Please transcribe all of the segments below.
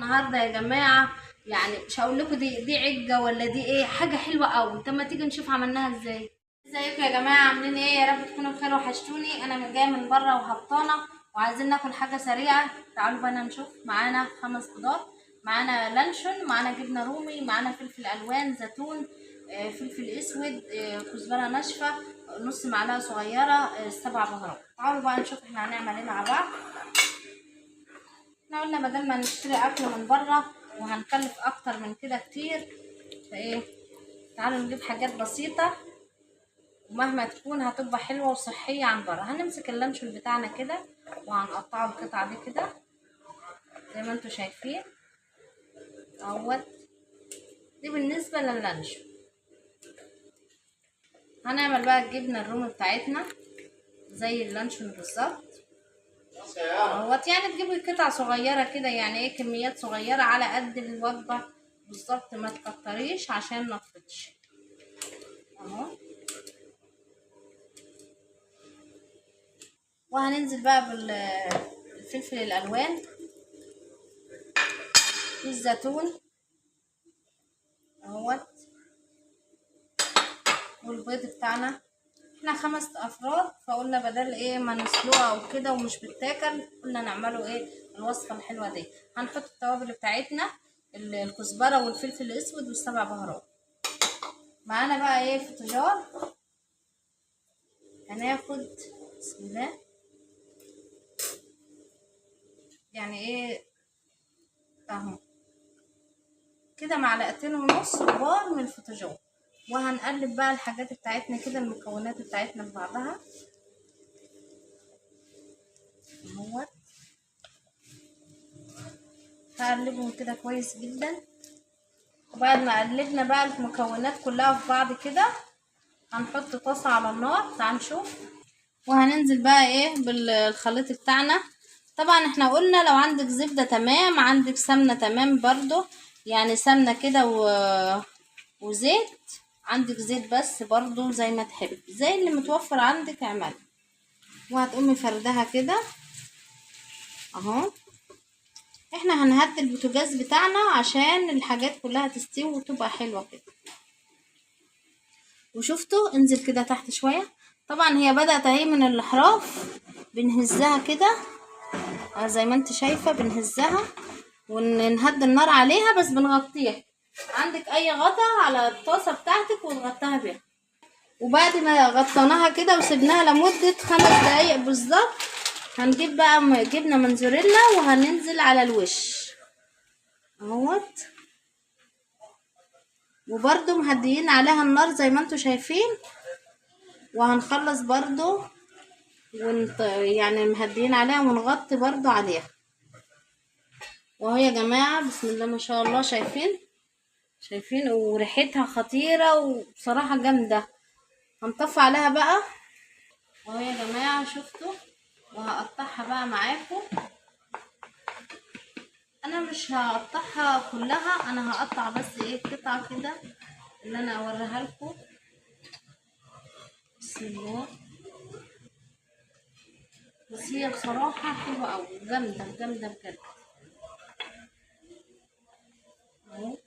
النهارده يا جماعة، يعني مش هقول لكم دي عجة ولا دي ايه، حاجة حلوة قوي. طب ما تيجي نشوف عملناها ازاي. ازيكم يا جماعة، عاملين ايه؟ يا رب تكونوا بخير. وحشتوني، انا من جاية من بره وهبطانه وعايزين ناكل حاجة سريعة. تعالوا بقى نشوف. معانا 5 خضار، معانا لانشون، معانا جبنه رومي، معانا فلفل الوان، زيتون، فلفل اسود، كزبره ناشفة، نص معلقه صغيرة، 7 بهارات. تعالوا بقى نشوف احنا هنعمل ايه مع بعض. احنا قلنا بدل ما نشتري اكل من بره وهنكلف اكتر من كده كتير، فايه تعالوا نجيب حاجات بسيطة ومهما تكون هتبقى حلوة وصحية عن بره. هنمسك اللانشون بتاعنا كده وهنقطعه القطعة دي كده زي ما انتم شايفين اهوت. دي بالنسبة لللانشون. هنعمل بقى الجبنة الرومي بتاعتنا زي اللانشون بالظبط اهوت. يعني تجيبي قطع صغيرة كده، يعني ايه، كميات صغيرة على قد الوجبة بالظبط، ما تكتريش عشان ما تفضش اهو. وهننزل بقى بالفلفل الالوان والزيتون اهوت والبيض بتاعنا. احنا 5 افراد، فقلنا بدل ايه ما نسلقها او كده ومش بتاكل، قلنا نعمله ايه الوصفة الحلوة دي. هنحط التوابل بتاعتنا، الكزبره والفلفل الاسود وال7 بهارات. معانا بقى ايه فطيجار، هناخد بسم الله يعني ايه اهو كده 2.5 معلقة كبار من الفطيجار. وهنقلب بقى الحاجات بتاعتنا كده، المكونات بتاعتنا في بعضها اهوت. هقلبهم كده كويس جدا. وبعد ما قلبنا بقى المكونات كلها في بعض كده، هنحط طاسه على النار. تعال نشوف. وهننزل بقى ايه بالخليط بتاعنا. طبعا احنا قلنا لو عندك زبدة تمام، عندك سمنه تمام برضو، يعني سمنه كده وزيت، عندك زيت بس برضو زي ما تحب، زي اللي متوفر عندك اعمله. وهتقومي فردها كده اهو. احنا هنهدي البوتاجاز بتاعنا عشان الحاجات كلها تستوي وتبقى حلوة كده. وشفتوا انزل كده تحت شوية. طبعا هي بدأت اهي من الاحراف، بنهزها كده زي ما انت شايفه، بنهزها ونهدي النار عليها، بس بنغطيها. عندك اي غطا على الطاسه بتاعتك وتغطيها بيها. وبعد ما غطيناها كده وسيبناها لمدة 5 دقايق بالظبط، هنجيب بقى جبنه موتزاريلا وهننزل على الوش اهوت. وبرده مهديين عليها النار زي ما انتم شايفين. وهنخلص برده يعني مهديين عليها ونغطي برده عليها. وهي يا جماعة بسم الله ما شاء الله، شايفين شايفين وريحتها خطيرة وبصراحة جامدة. هنطفي عليها بقى. وهي يا جماعة شفتوا، وهقطعها بقى معاكم. انا مش هقطعها كلها، انا هقطع بس ايه قطعه كده اللي انا اوريها لكم. بسم الله. بس هي بصراحة حلوة قوي، جامدة جامدة بجد اهو.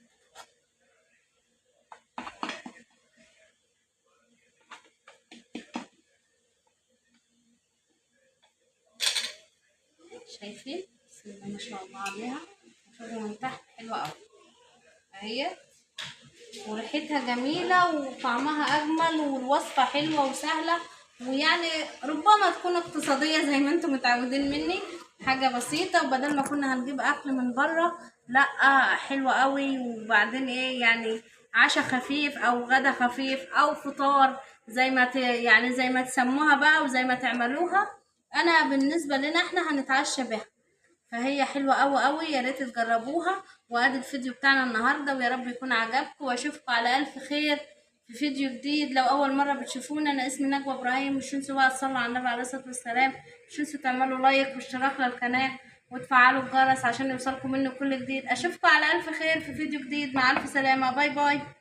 شايفين بسم الله ما شاء الله عليها. شوفوا من تحت حلوة قوي اهي، وريحتها جميلة وطعمها اجمل، والوصفه حلوة وسهلة، ويعني ربما تكون اقتصادية زي ما انتم متعودين مني، حاجة بسيطة. وبدل ما كنا هنجيب اكل من بره، لا حلوة قوي. وبعدين ايه يعني عشاء خفيف او غدا خفيف او فطار زي ما يعني زي ما تسموها بقى وزي ما تعملوها. انا بالنسبة لنا احنا هنتعشى بها، فهي حلوة قوي قوي، يا ريت تجربوها. وادي الفيديو بتاعنا النهارده، ويا رب يكون عجبكم، واشوفكم على الف خير في فيديو جديد. لو اول مرة بتشوفونا، انا اسمي نجوى ابراهيم. مش تنسوا بقى تصلوا على النبي عليه الصلاة والسلام، مش تنسوا تعملوا لايك واشتراك للقناة وتفعلوا الجرس عشان يوصلكم منه كل جديد. اشوفكم على الف خير في فيديو جديد، مع الف سلامه، bye bye.